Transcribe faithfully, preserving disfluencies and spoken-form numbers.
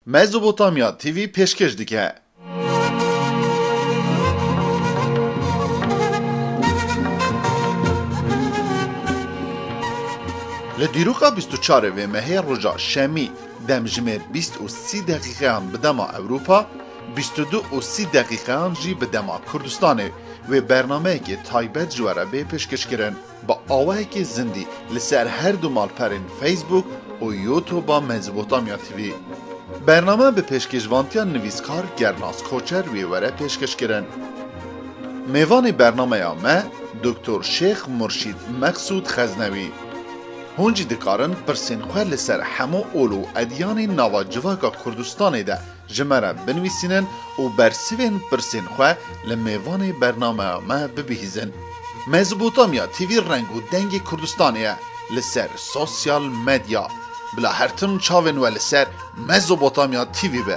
Mezopotamya T V pêşkêş dike. Li dîroka bîst û çar vê mehê roja şemî, demjimêr bîst û sî deqîqeyan bi dema Ewropa, bîst û du û sî deqîqeyan jî bi dema Kurdistanê, wê bernameyekê taybet ji we re bê pêşkêşkirin. Bi awayekî zindî li ser her du malperên Facebook û YouTube a Mezopotamya T V. Bername bi pêşkêşvantiya nivîskar Gernas Koçer wê were pêşkêşkirin. Mêvanê bernameya me Doktor Şêx Murşîd Meqsûd Xeznewî. Hûn jî dikarin pirsên xwe li ser hemû ol û ediyanên nava civaka Kurdistanê de ji me re binivîsînin û bersivên pirsên xwe li mêvanê bernameya me bibihîzin. Mezopotamya T V reng û dengê Kurdistanê ye li ser sosyal medya. Bila her tim çavên we li ser Mezopotamya T V be.